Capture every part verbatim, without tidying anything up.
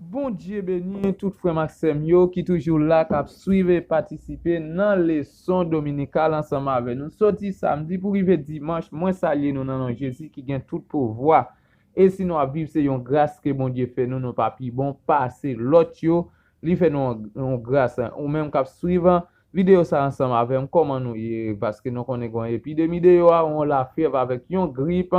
Bondye beni tout frè m ak sè m yo ki toujou la, k ap swiv e patisipe nan leson dominikal ansanm avè nou. Soti samdi pou rive dimanch, mwen salye nou nan non Jezi ki gen tout pouvwa. E si nou ap viv, se yon gras ke Bondye fè nou, nou pa pi bon pase lòt yo. Li fè nou yon, yon gras. Ou menm k ap swiv videyo sa ansanm avè m, kòman nou ye? Paske nou konnen gen yon epidemi deyò a, yon lafyèv avèk yon grip.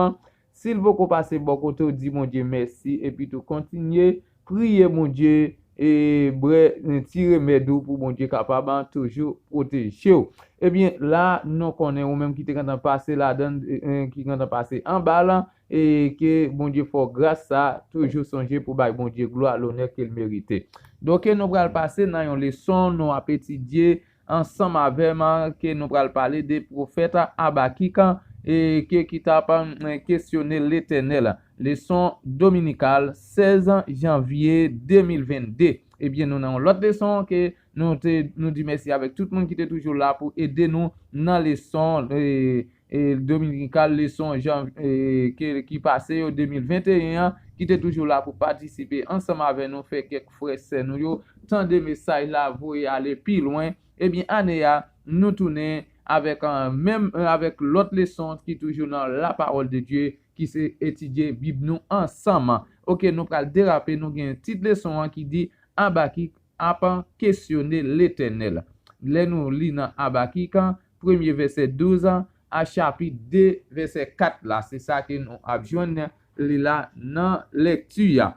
Si l poko pase bò kote w, di Bondye mèsi, epi tou kontinye priye Bondye e bwè ti remèd ou pou Bondye kapab toujou pwoteje w. Ebyen, la, nou konnen ou menm ki te gentan pase ladan, e, e, ki gentan pase anba la, e ke Bondye fè w gras sa, toujou sonje pou bay Bondye glwa, lonè ke l merite. Donk, nou pral pase nan yon leson, nou ap etidye ansanm avè m, ke nou pral pale de pwofèt Abakik, e ke ki t ap, e, kesyone Letènèl. Leson dominikal, sèz janvye de mil vennde. Ebyen, nou nan yon lòt leson ke nou te, nou di mèsi avèk tout moun ki te toujou la pou ede nou nan leson, e, e, dominikal, leson jan, e, ke, ki pase yo de mil venteyen an, ki te toujou la pou patisipe ansanm avè nou, fè kèk frè sè nou yo tande mesaj la, voye ale pi lwen. Ebyen, ane a, nou tounen avèk, e, menm, e, avèk lòt leson ki toujou nan la parole de Dieu, ki se etidye Bib nou ansanm. Oke, nou pral derape, nou gen tit leson an ki di Abakik ap kesyone Letènèl. Lè nou li nan Abakik, premye vèsè douz a chapit de, vèsè kat la, se sa ke nou ap jwenn li la nan lèkti a.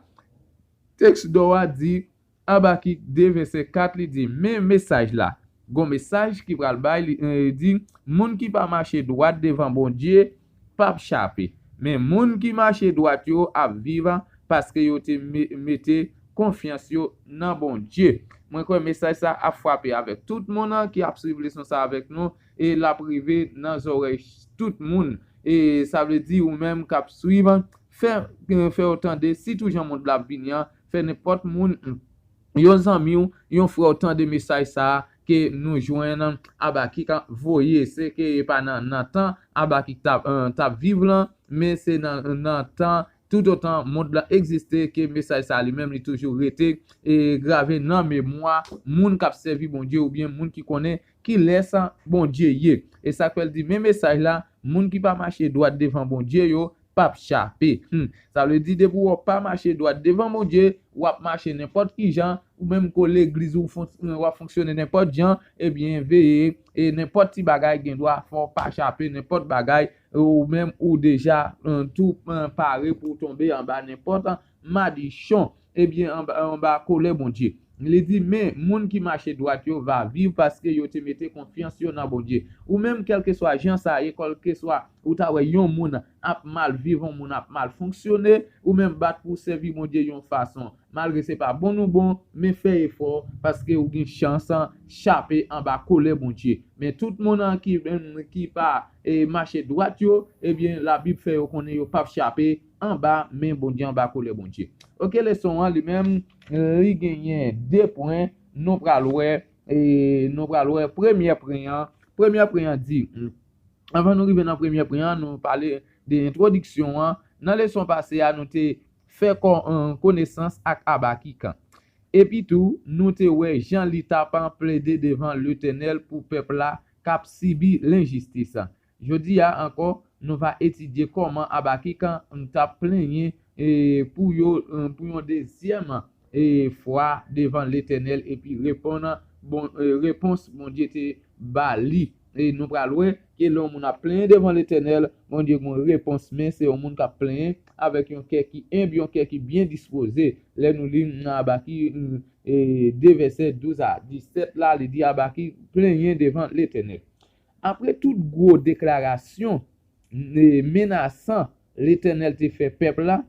Tèks dò a di, Abakik de, vèsè kat, li di, men mesaj la. Gon mesaj ki pral bay, li, e, di, moun ki pa mache dwat devan Bondye p ap chape. Men moun ki mache dwat yo ap viv paske yo te me-, mete konfyans yo nan Bondye. Mwen kwè mesaj sa ap frape avèk tout moun ki ap swiv leson sa avèk nou, e l ap rive nan zòrèy tout moun. E sa vle di ou menm k ap swiv, fè, fè yo tande, sitou jan mond la ap vini an, fè nenpòt moun, yon zanmi w, yon frè w tande mesaj sa a ke nou jwenn Abakik voye. Se ke e pa nan, nan tan Abakik t ap, e, t ap viv lan, men se nan, nan tan, toutotan mond lan egziste, ke mesaj sa a li menm li toujou rete, e, grave nan memwa moun k ap sèvi Bondye oubyen moun ki konnen kilès Bondye ye. E sa k fè l di, men mesaj la, moun ki pa mache dwat devan Bondye yo p ap chape. Hmm. Sa vle di, depi w pa mache dwat devan Bondye, w ap mache nenpòt ki jan, ou menm ko legliz ou fon-, w ap fonksyone nenpòt jan, ebyen, veye, e nenpòt ti bagay gen dwa fè w pa chape, nenpòt bagay, ou menm ou deja, e, tou, e, pare pou w tonbe anba nenpòt, e, madichon, ebyen, anba, anba kolè Bondye. Li di, men moun ki mache dwat yo va viv paske yo te mete konfyans yo nan Bondye. Ou menm, kèlkeswa jan sa ye, kèlkeswa ou ta wè yon moun ap mal viv, yon moun ap mal fonksyone, ou menm bat pou w sèvi Bondye yon fason. Malgre se pa bon nou bon, men fè efò, paske ou gen chans chape anba kolè Bondye. Men tout moun ki, ki pa, e, mache dwat yo, ebyen, Labib fè yo konnen yo p ap chape anba men Bondye, anba kolè Bondye. Oke, leson an li menm, li genyen de pwen, nou pral wè, e, nou pral wè premyè pwen an. Premyè pwen an di, anvan nou rive nan premyè pwen an, nou pale de entwodiksyon an. Nan leson pase a, nou te fè kò-, e, konesans ak Abakik. Epitou, nou te wè jan li t ap plede devan Letènèl pou pèp la k ap sibi lenjistis. Jodi a ankò, nou va etidye kòman Abakik t ap plenyen, e, pou yo, e, pou yon dezyèm, e, fwa devan Letènèl epi reponn bon, e, repons Bondye te ba li. E nou pral wè ke lè yon moun ap plenyen devan Letènèl, Bondye gen yon repons, men se yon moun k ap plenyen avèk yon kè ki enb, yon kè ki byen dispoze. Lè nou li nan Abakik, e, de vèsè douz a disèt la, li di Abakik plenyen devan Letènèl. Apre tout gwo deklarasyon, e, menasan Letènèl te fè pèp la,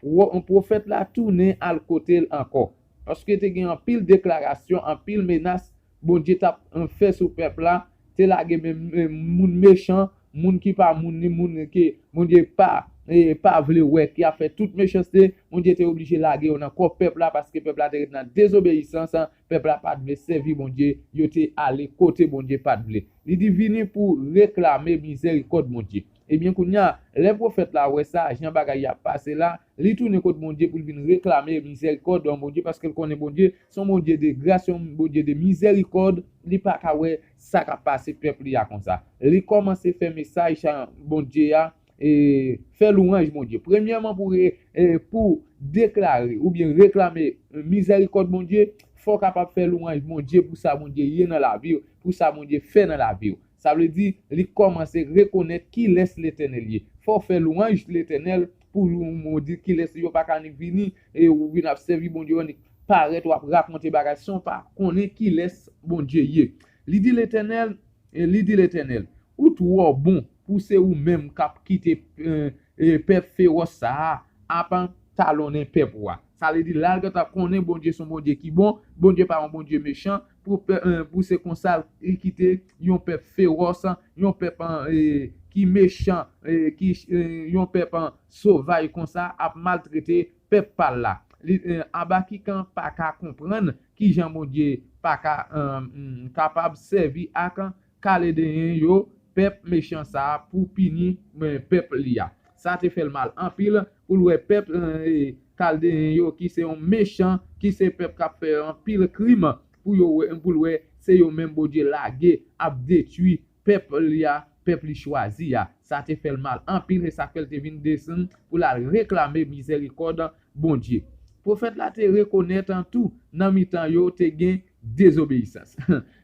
pwo-, pwofèt la tounen al kote l ankò. Paske te gen anpil deklarasyon, anpil menas Bondye t ap, e, fè sou pèp la, te lage men, men moun mechan, moun ki pa moun li, moun ke Bondye pa, e, pa vle wè, ki ap fè tout mechanste, Bondye te oblije lage yo nan kò pèp la, paske pèp la te ret nan dezobeyisans, pèp la pa t vle sèvi Bondye, yo te ale kote Bondye pa t vle. Li di, vini pou reklame mizèrikòd Bondye. Ebyen, kounye a, lè pwofèt la wè sa, jan bagay y ap pase la, li tounen kot Bondye pou l vin reklame mizèrikòd Bondye, paske l konnen Bondye se yon Bondye de gras, se yon Bondye de mizèrikòd, li pa ka wè sa k ap pase pèp li a konsa. Li kòmanse fè mesaj Bondye a, e, fè lwanj Bondye. Premyèman, pou, e, pou deklare oubyen reklame mizèrikòd Bondye, fò w kapab fè lwanj Bondye pou sa Bondye ye nan lavi w, pou sa Bondye fè nan lavi w. Sa vle di, li kòmanse rekonèt kilès Letènèl ye. Fò w fè lwanj Letènèl pou w di kilès yo pa ka ni vini e ou vin ap sèvi Bondye, ou ni parèt, w ap rakonte bagay san w pa konnen kilès Bondye ye. Li di Letènèl, e li di Letènèl, ou twò bon pou se ou menm k ap kite, e, e, pèp fewòs sa a ap talonnen pèp ou a. Sa vle di, la l gentan konnen Bondye se yon Bondye ki bon, Bondye pa yon Bondye mechan, pou, pè- e, pou se konsa l kite yon pèp fewòs, yon pèp, e, ki mechan, e, ki, e, yon pèp, e, sovaj konsa ap maltrete pèp pa l la. Li, e, Abakik pa ka konprann kijan Bondye pa ka, e, mm, kapab sèvi ak Kaledeyen yo pèp mechan sa a pou pini, e, pèp li a. Sa te fè l mal anpil pou l wè pèp, e, Kaldeyen yo ki se yon mechan, ki se pèp k ap fè anpil krim, pou yo wè, pou l wè se yo menm Bondye lage ap detwi pèp li a, pèp li chwazi a. Sa te fè l mal anpil, e sa fè l te vin desann pou l al reklame mizèrikòd Bondye. Pwofèt la te rekonèt tou nan mitan yo te gen dezobeyisans.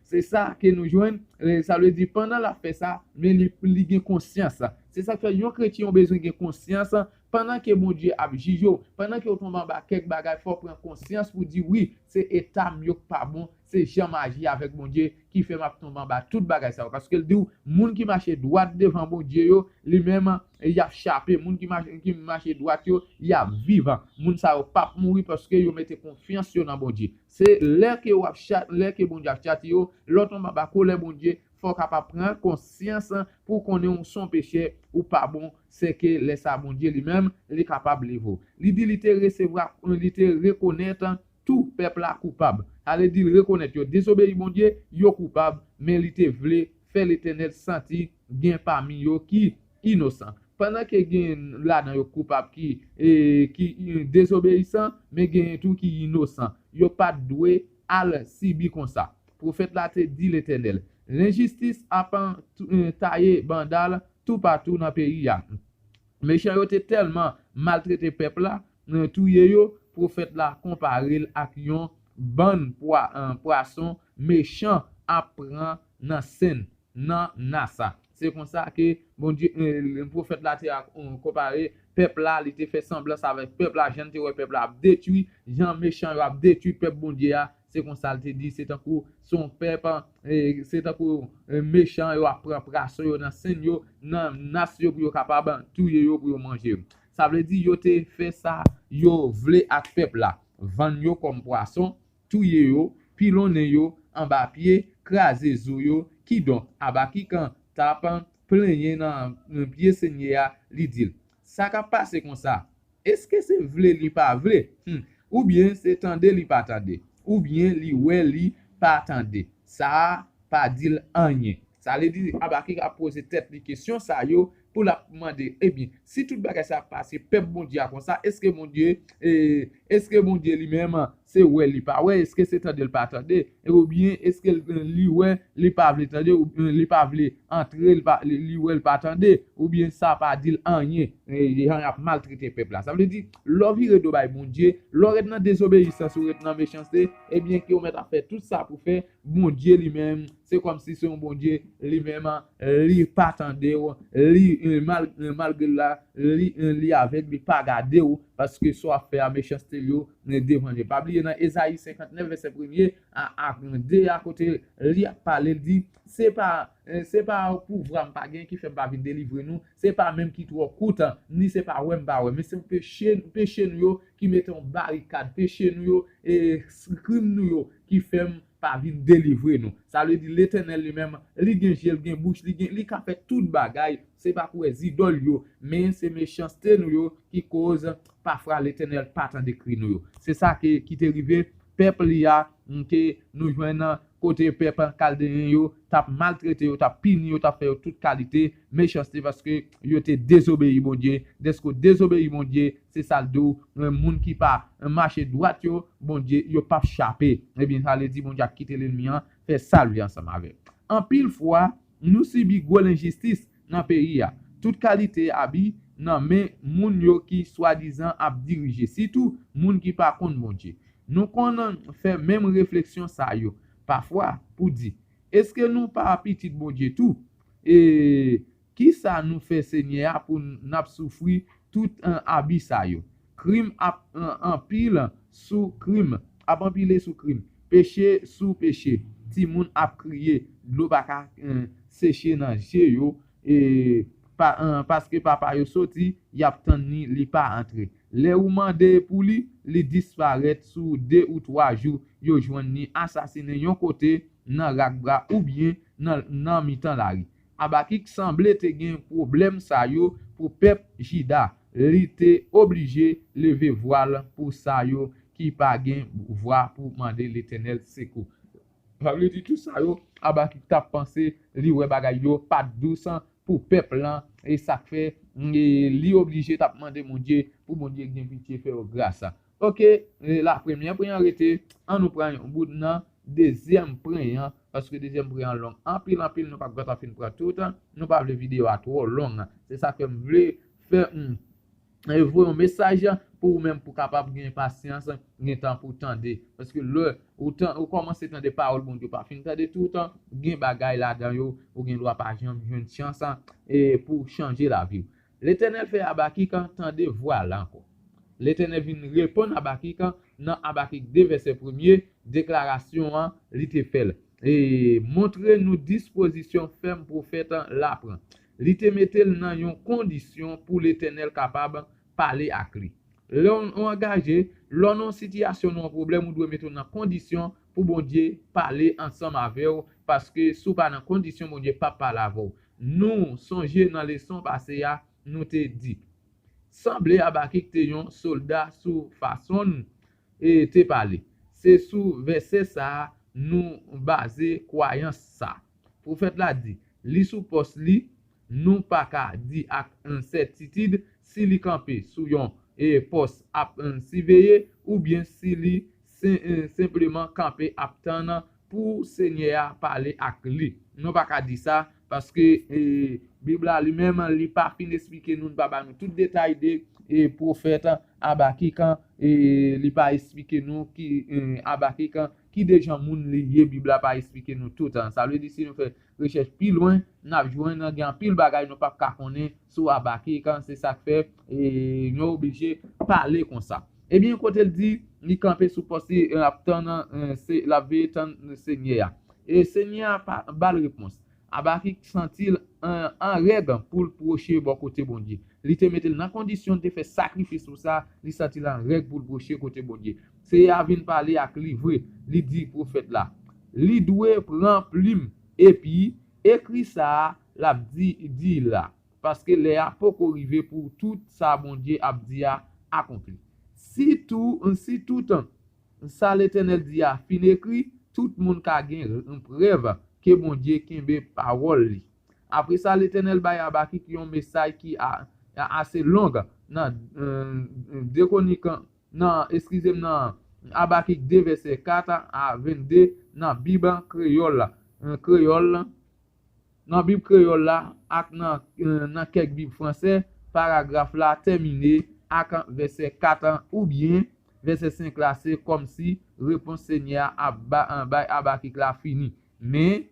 Se sa ke nou jwenn, e, sa vle di pandan l ap fè sa, men li, li gen konsyans. Se sa k fè yon kretyen ou bezwen gen konsyans pandan ke Bondye ap jije w, pandan ke w tonbe anba kèk bagay, fò w pran konsyans pou w di, wi, se eta m yo k pa bon, se jan m aji avèk Bondye ki fè m ap tonbe anba tout bagay sa yo. Paske l di w, moun ki mache dwat devan Bondye yo, li menm, y ap chape. Moun ki mache, ki mache dwat yo, y ap viv. Moun sa yo p ap mouri paske yo mete konfyans yo nan Bondye. Se lè ke w ap cha-, lè ke Bondye ap chati yo, lè w tonbe anba kolè Bondye, fò w kapab pran konsyans pou w konnen w se yon pechè, ou pa bon, se ke lè sa Bondye li menm, li kapab leve w. Li di li te resevwa, li te rekonèt tou pèp la koupab. Sa vle di l rekonèt yo dezobeyi Bondye, yo koupab, men li te vle fè Letènèl santi gen pami yo ki inosan. Pandan ke gen ladan yo koupab ki, e, ki, e, dezobeyisan, men genyen tou ki inosan. Yo pa t dwe al sibi konsa. Pwofèt la te di Letènèl, lenjistis ap, e, taye banda l toupatou nan peyi a. Mechan yo te tèlman maltrete pèp la, e, touye yo, pwofèt la konpare l ak yon bann pwa-, e, pwason mechan ap pran nan senn, nan nas. Se konsa ke Bondye, e, pwofèt la te, e, konpare pèp la, li te fè sanblans avèk pèp la, jan l te wè pèp la ap detwi, jan mechan yo ap detwi pèp Bondye a, se konsa l te di, se tankou se yon pèp, e, se tankou, e, mechan yo ap pran pwason yo nan senn yo, nan nas yo pou yo kapab touye yo, pou yo manje yo. Sa vle di yo te fè sa yo vle ak pèp la, vann yo kòm pwason, touye yo, pilonnen yo anba pye, kraze zo yo. Kidonk, Abakik t ap plenyen nan pye Senyè a, li di l, sa k ap pase konsa? Èske se vle li pa vle? Hmm. Oubyen se tande li pa tande? Oubyen li wè li pa tande? Sa a pa di l anyen. Sa vle di, Abakik ap poze tèt li kesyon sa yo pou l ap mande, ebyen, si tout bagay sa ap pase pèp Bondye a konsa, èske Bondye, e, èske Bondye li menm, se wè li pa wè, èske se tande l pa tande, e oubyen èske l, li wè li pa vle tande, oubyen li pa vle antre, li pa, li, li wè l pa tande, oubyen sa pa di l anyen, e, jan y ap maltrete pèp la. Sa vle di, lè w vire do bay Bondye, lè w ret nan dezobeyisans, ou ret nan mechanste, ebyen, ke w mèt ap fè tout sa pou fè, Bondye li menm, se kòmsi se yon Bondye li menm, li pa tande w, li, e, mal-, e, malgre l la, li, e, li avèg, li pa gade w, paske sa w ap fè a, mechanste l yo, e, devan je. Pa bliye nan Ezayi senkantnèf, vèsè premye a, a de a, kote li ap pale, l di, se pa, e, se pa pouvwa m pa gen ki fè m pa vin delivre nou, se pa men m ki twò kout, ni se pa wè m pa wè, men se peche, peche nou yo ki mete yon barikad, peche nou yo, e, krim nou yo ki fè m pa vin delivre nou. Sa vle di Letènèl li menm, li gen je, li gen bouch, li gen, li ka fè tout bagay. Se pa pou wè zidòl yo, men se mechanste nou yo ki koz pafwa Letènèl pa tande kri nou yo. Se sa ke, ki te rive pèp li a, ke nou jwenn nan kote pèp Kaldeyen yo t ap maltrete yo, t ap pini yo, t ap fè yo tout kalite mechanste paske yo te dezobeyi Bondye. Dèske w dezobeyi Bondye, se sa l di w, moun ki pa mache dwat yo, Bondye, yo p ap chape. Ebyen, sa vle di Bondye ap kite lènmi an fè sa l vle ansanm avè l. Anpil fwa, nou sibi gwo lenjistis nan peyi a. Tout kalite abi nan men moun yo ki swadizan ap dirije, sitou moun ki pa konn Bondye. Nou konn fè menm refleksyon sa yo pafwa pou di, èske nou pa pitit Bondye tou? E kisa nou fè Senyè a pou n ap soufri tout, eh, abi sa yo? Krim ap, eh, anpil sou krim, ap anpile sou krim, peche sou peche. Timoun ap kriye, dlo pa ka, eh, seche nan je yo, e pa, eh, paske papa yo soti, y ap tann li, li pa antre. Lè ou mande pou li, li disparèt sou de ou twa jou, yo jwenn li asasinen yon kote nan rak bwa oubyen nan, nan mitan lari. Abakik sanble te gen pwoblèm sa yo pou pèp Jida. Li te oblije leve vwa l pou sa yo ki pa gen vwa pou mande Letènèl sekou. Sa vle di tout sa yo, Abakik t ap panse, li wè bagay yo pa t dous pou pèp lan, e sa k fè, e, li oblije t ap mande Bondye pou Bondye gen pitye fè yo gras. Oke, e, la premyè pwen an rete, an nou pran yon bout nan dezyèm pwen an, paske dezyèm pwen an long anpil, anpil, nou p ap gentan fin pran tout, nou pa vle videyo a twò long. Se sa k fè m vle fè, hmm, e voye yon mesaj pou ou menm pou kapab gen pasyans, gen tan pou tande. Paske lè ou, tan, ou kòmanse tande pawòl Bondye, ou pa fin tande tout, gen bagay ladan yo, ou gen dwa pa janm jwenn chans, e, pou chanje lavi w. Letènèl fè Abakik tande vwa l ankò. Letènèl vin reponn Abakik nan Abakik de vèsè premye, deklarasyon an li te fè l. E montre nou dispozisyon fèm pwofèt la pran. Li te mete l nan yon kondisyon pou Letènèl kapab pale ak li. Lè w angaje, lè w nan yon sitiyasyon, nan yon pwoblèm, ou dwe mete w nan kondisyon pou Bondye pale ansanm avè w, paske si w pa nan kondisyon, Bondye p ap pale avè w. Nou sonje nan leson pase a, nou te di, sanble Abakik te yon sòlda sou fason l, e, te pale. Se sou vèsè sa a nou baze kwayans sa a. Pwofèt la di, li sou pòs li, nou pa ka di ak, eh, sètitid si li kanpe sou yon, eh, pòs ap, eh, siveye oubyen si li sen-, eh, senpleman kanpe ap tann pou Senyè a pale ak li. Nou pa ka di sa paske, eh, Bib la li menm, li pa fin esplike nou, li pa ba nou tout detay de, eh, pwofèt Abakik, eh, li pa esplike nou ki, eh, Abakik, ki de jan moun li ye, Bib la pa esplike nou tout. Sa vle di, si nou fè rechèch pi lwen, n ap jwenn gen anpil bagay nou p ap ka konnen sou Abakik. Se sa k fè, e, nou oblije pale konsa. Ebyen, kote l di, li kanpe sou pòs li, e, l ap tann, e, se, l ap veye tann Senyè a. E Senyè a pa, ba l repons. Abakik santi l an, an règ pou l pwoche bò kote Bondye. Li te mete l nan kondisyon, l te fè sakrifis pou sa, li santi l an règ pou l pwoche kote Bondye. Senyè a vin pale ak li vre, li di pwofèt la, li dwe pran plim epi ekri sa a l ap di, di la, paske lè a poko rive pou tout sa Bondye ap di a akonpli. Si tou, si tout sa Letènèl di a fin ekri, tout moun ka gen prèv ke Bondye kenbe pawòl li. Apre sa, Letènèl bay Abakik yon mesaj ki a, a, ase long nan, eh, de Kwonik, nan, eskize m, nan Abakik de vèsè kat a vennde nan Bib kreyòl la, eh, kreyòl la, nan Bib kreyòl la ak nan, eh, nan kèk Bib fransè, paragraf la tèmine ak vèsè kat oubyen vèsè senk la, se kòmsi repons Senyè a ap ba, bay Abakik la fini. Men,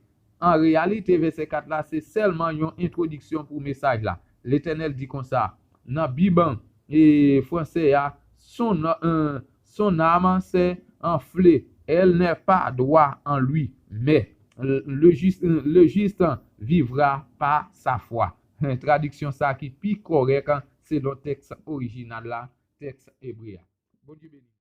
an reyalite, vèsè kat la se sèlman yon entwodiksyon pou mesaj la. Letènèl di konsa, nan Bib, e, fransè a, son, eh, son âme s'est enflée, elle n'est pas droit en lui, mais le juste, le juste vivra par sa foi. Tradiksyon sa ki pi kòrèk selon tèks orijinal la, tèks ebre a. Bondye beni.